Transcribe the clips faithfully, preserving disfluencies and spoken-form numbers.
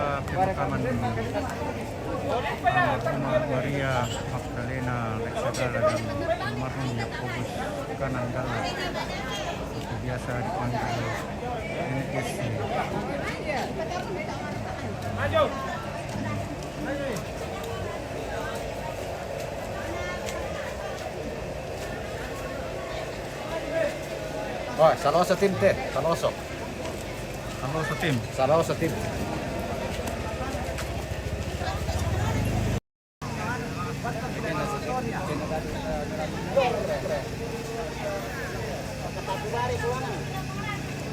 Pemakaman almarhumah Maria Magdalena Lexagala dan almarhum Yakobus Kananggala, atau biasa dipanggil N S C. Wah, Saloso tim teh, Saloso. Saloso tim. Saloso tim.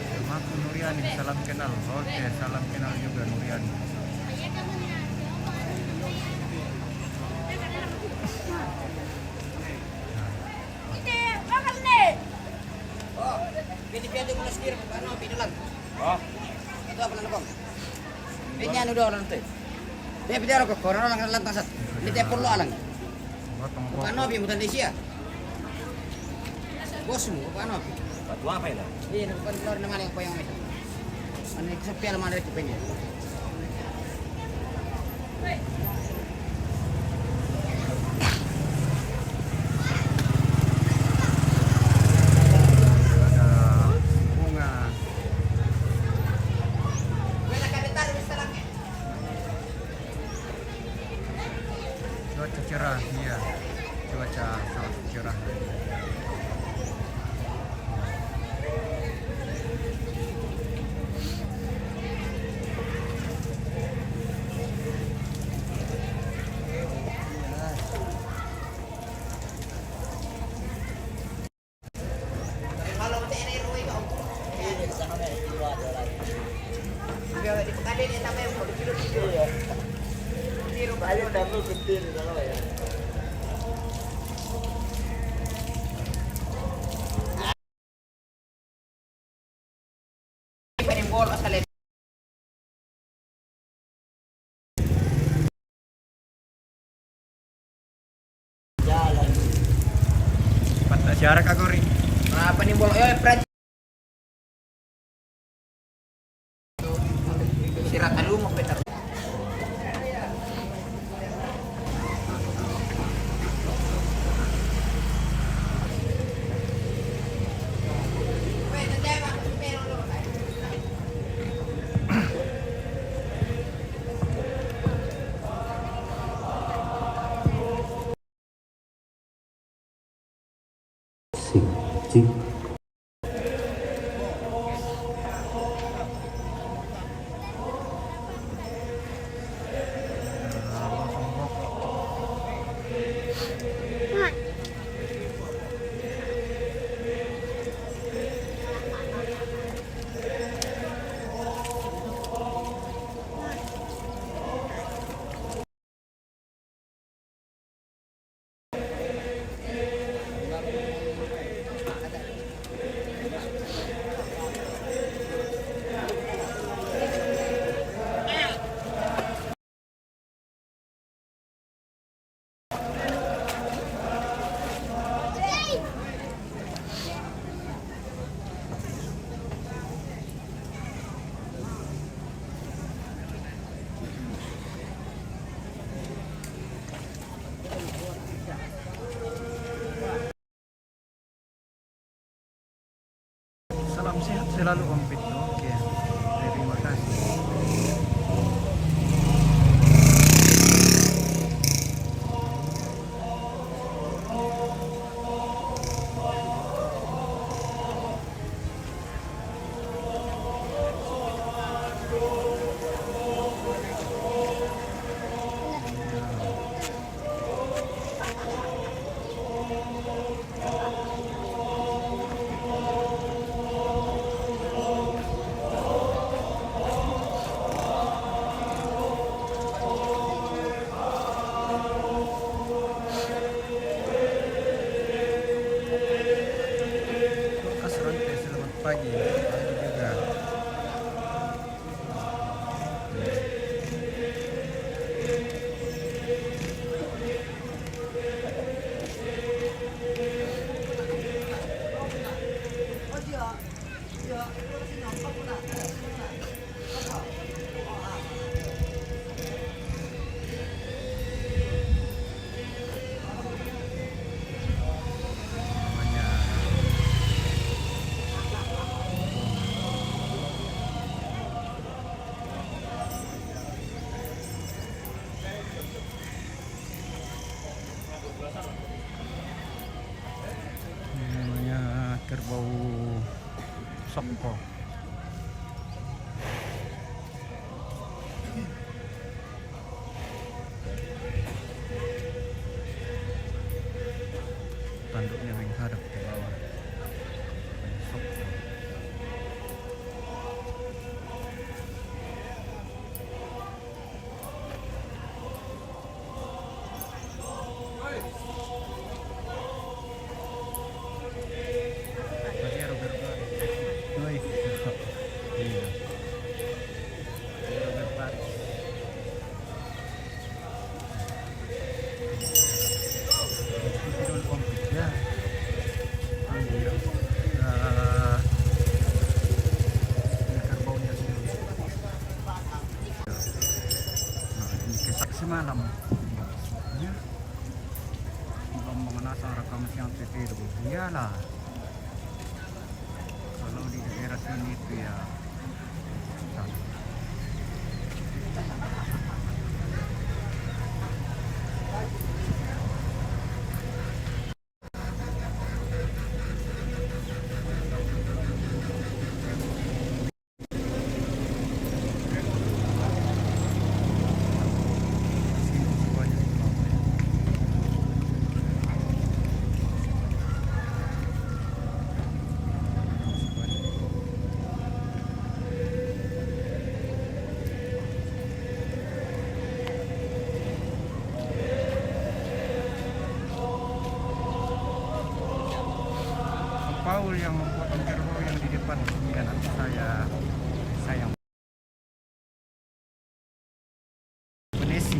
Sama aku Nuriani, salam kenal. Oke, salam kenal juga Nuriani. Ini, makan nih. Oh, ini dia tuh mulai setir, Pak Nopi duluan. Oh. Itu apa namanya, Bang? Ini anu dua orang tuh. Dia bicara ke orang orang lantas. Ini dia perlu alang. Buat pengkop. Pak Nopi, bukan di Asia. Bosmu, Pak Nopi. Buat apa itu? Iya, bukan keluar nama yang apa yang itu. Anu, kesepian mana itu pengen. Ada bunga. Cuaca cerah, iya. Cuaca sangat cerah. Patah siarak aku ri. Apa nih bolok ya, Pran? Sira talu mau petar. Sik, sik. Salam sehat selalu, Om Pit. Oke. Terima kasih. Toko. Tanduknya menghadap ke bawah. Sok. Nah, ini kisah semalam. Ya. Belum mengenasang rekam siang T V itu. Iyalah. Kalau di daerah sini itu ya. Paul yang membuat kerbau yang di depan, iya, nanti saya, saya Venesi.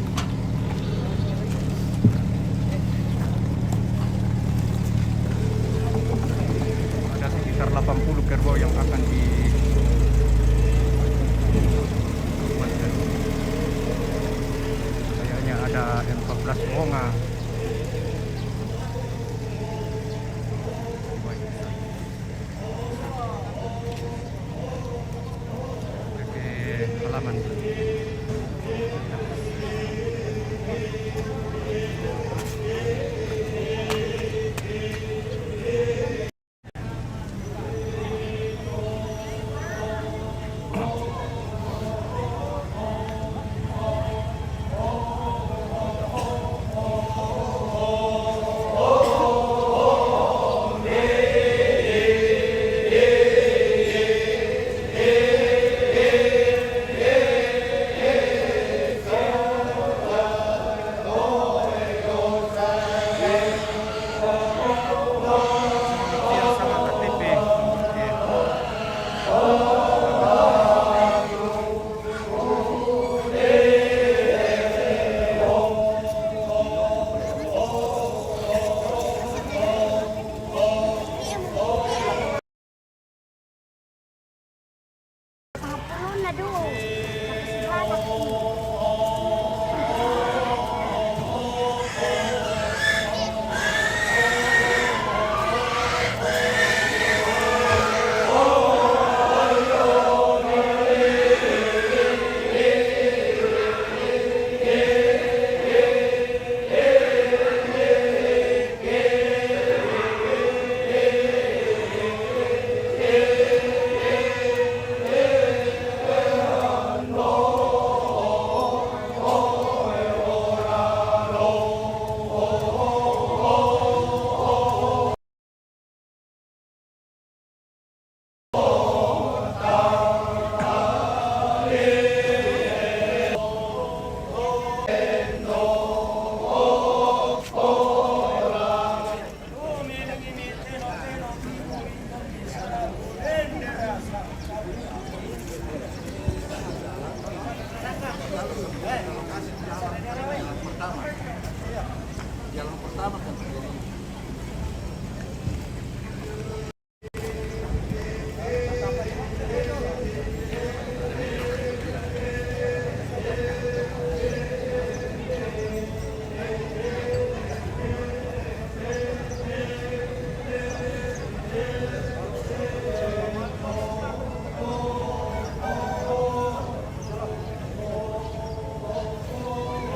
Ada sekitar delapan puluh kerbau yang akan di, kayaknya ada M empat belas Wonga. Oke, halaman.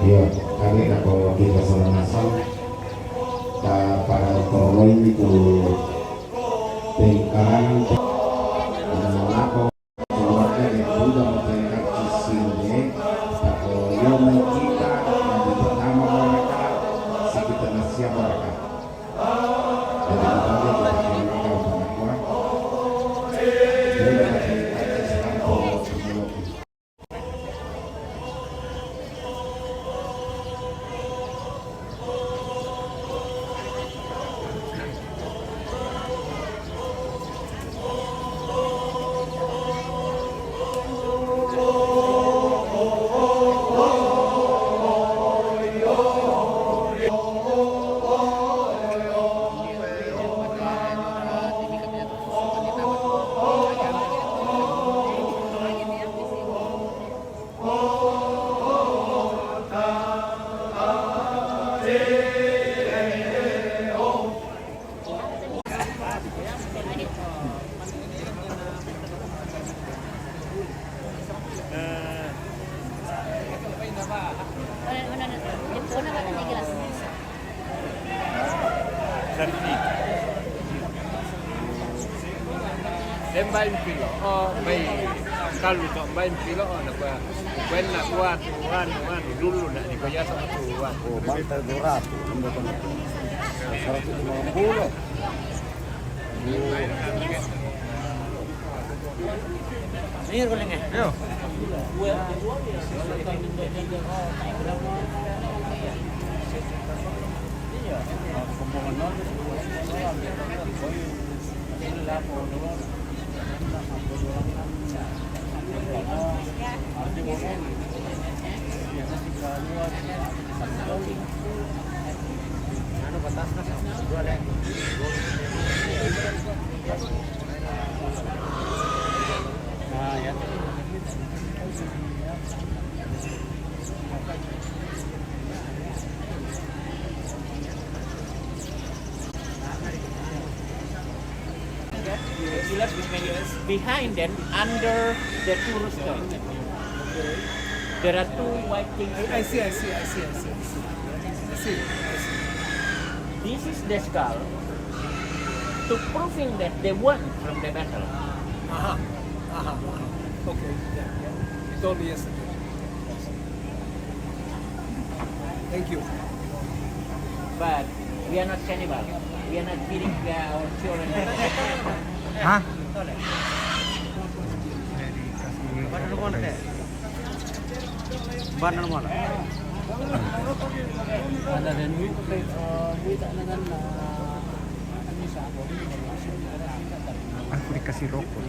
Iya, kami nak bawa kita sama nasal. Ta pada toroi itu pengkarangan. Kita yang pertama mereka, si kita nasihat mereka. Jadi kita lihat kita mereka untuk berkuat. Jadi kita cerita sekarang untuk menolong. Sakit. Den bain pilo, oh, bain. Kalau tak bain pilo, oh, nak apa? Bain nak buat, wan, wan, dulu nak ni, kau ya sama tu, wan. Oh, bantai dua ratus, lima belas. Seratus lima puluh. Iya. Behind them, under the two rooster, there are two white things. I see, I see, I see, I see, I see. I see, I see. This is the skull to proving that they won from the battle. Aha, aha, aha. Okay, yeah, yeah. You told me yesterday. Thank you. But we are not cannibal. We are not killing, uh, our children. Hah? Baru mana? Ada dan aku dikasih rokok.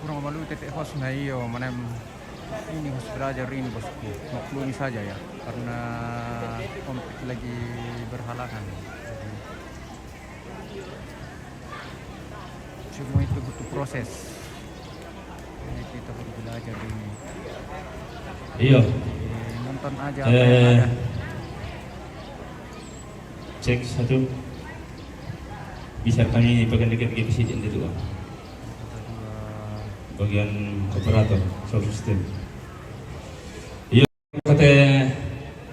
Kurang malu tete host na iyo, mana ini host belajar ini, bosku. Maklumi saja ya, karena komplit lagi berhalangan. Jadi, semua itu butuh proses. Ini kita baru belajar ini. Iya. Jadi, nonton aja apa yang ada. Cek satu. Bisa kami pakai dikit-dikit sih, itu, Bang. Bagian operator, sound system. Iya, kate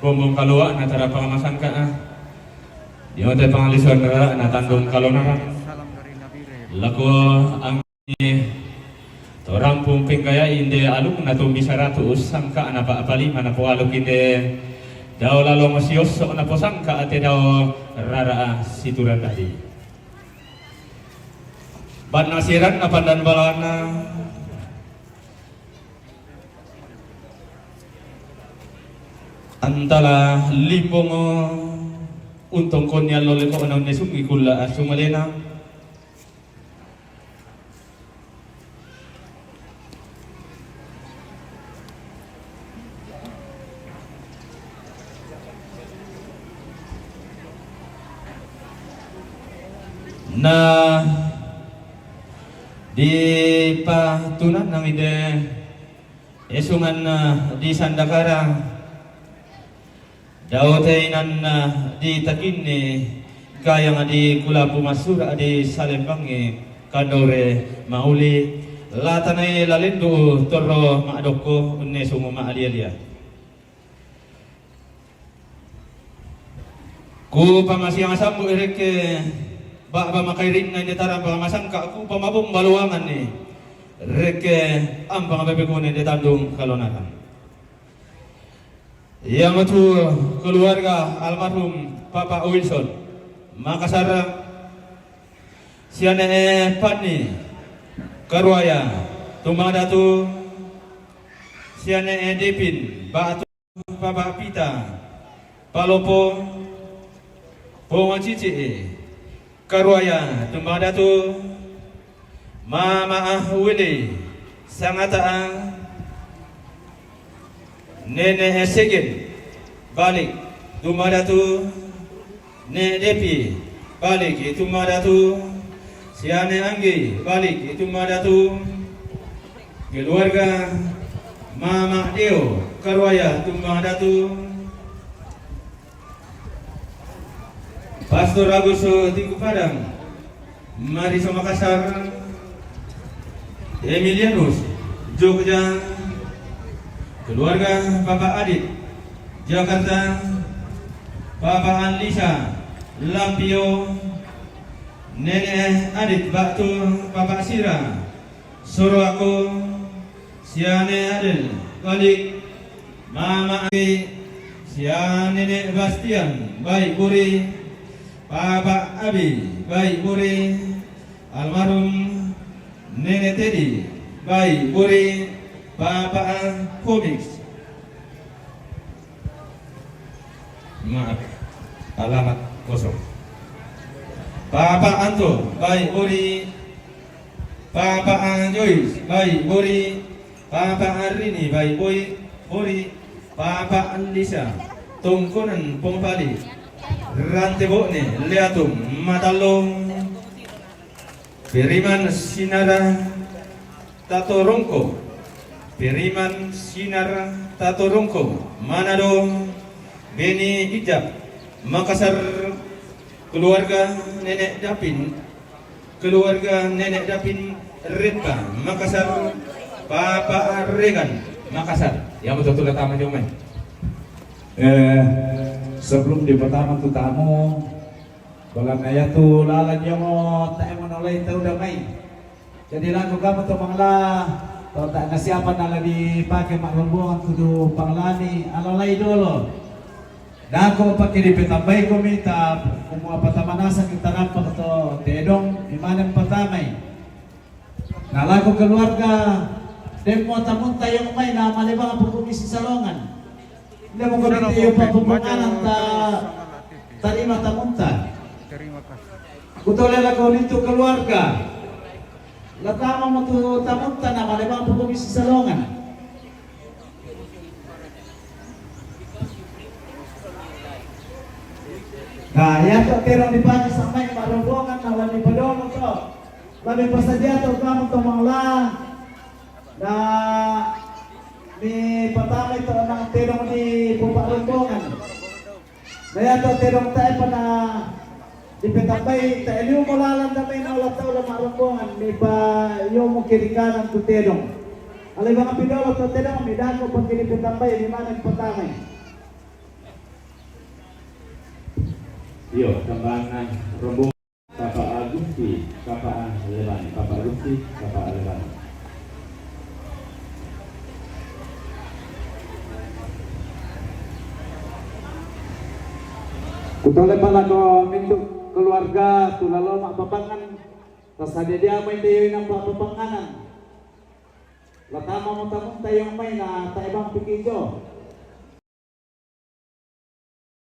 bombong kalua, na tara pangamasangka, ah. Di mate pangalisuan nara, na tandung kalonara. Lako ang Torampung pinggaya inde aluk na tumbi saratu sangka na pa apali mana poaluk inde dao lalo masiosok na posangka ate dao rara situran tadi. Ban nasiran na pandan balana antala limbongo untong konian lole ko na sungi kula sumalena. Na di patunanang ide esungan, eh, di Sandakara, daote inan, eh, di takinni, kayang di kulapu masura di salembangi kandore mauli, latanai lalendu torro madokko unnesungu maalia-lia. Ku pamasiang sambu rekke baba makairinna inde tarang pangamasangka ku pamabung baluangan ni rekke ampang bebekune inde tandung kalonakan. Ia matu keluarga almarhum Papa Wilson Makassar, siane Panni Karuaya tumadatu, siane Dipin batu Papa Pita Palopo, Pongo Cici Karuaya tumadatu, Mama Willy Sangata, Nene Segin balik tumadatu, Ne Depi balik tumadatu, siane Anggi balik tumadatu, keluarga Mama Deo Karuaya tumadatu, Pastor Agus Tiku Padang, Marisa Makassar, Emilianus Jogja, keluarga Papa Adit Jakarta, Papa Anlisa Lampio, Nene Adit Batu, Papa Sira Soroako, siane Adel balik, Mama Abi, siane Ne Bastian baik buri, Papa Abi baik buri, almarhum Nene Teddy baik buri, Papa Komix. Maaf, alamat kosong. Papa Anto baik buri, Papa Joyce baik buri, Papa Arini baik buri, Papa Lisa Tongkonan Pongpali, Rante Bone Leatum Matallong, Piriman Sinara Tatorongko, Piriman Sinara Tatorongko Manado, Beni Ijab Makassar, keluarga Nenek Dapin, keluarga Nenek Dapin Repa Makassar, Papa Regan Makassar. Ya, betul-betul tamu jomai. Eh, sebelum di pertama tu tamu, Balana yatu lalan yongo tae manolai tau damai. Jadi lako kamu to mangla, to ta nasiapan ala dipake marombongan kudu panglani alalai dolo. Dako pake dipetambai komi ta kumu apa tamanasa kita nampak to tedong imanem patamai. Na lako keluarga demo tamunta yang mai na malebang apa kumi sisalongan. Demo kami tiyo pa pembanganan ta tarima tamunta. Kutole lako nitu keluarga. Latama mo tu tamunta na malebang apa kumi sisalongan. Nah, ya to terong dipake sampai marombongan na wani padono to. Labi pasadia to kamu to mangla. Na mi patama ito nang tedong di pupa rombongan. Na ya to tedong tae pana dipetambai tae liu mo lalan damai na ulat tau lama rombongan mi pa yo mo kiri kanan tu tedong. Alai bang api dolo to tedong mi dako pake dipetambai mi mana patama. Iyo, tambangan rombongan. Papa Agusti, Papa Levan, Papa Agusti, Papa Levan. Kutole pala ko mintu keluarga tu lalo mak papangan. Tasadia dia main dia nampak papanganan. Latama mo tamunta yang mai na tae bang piki jo.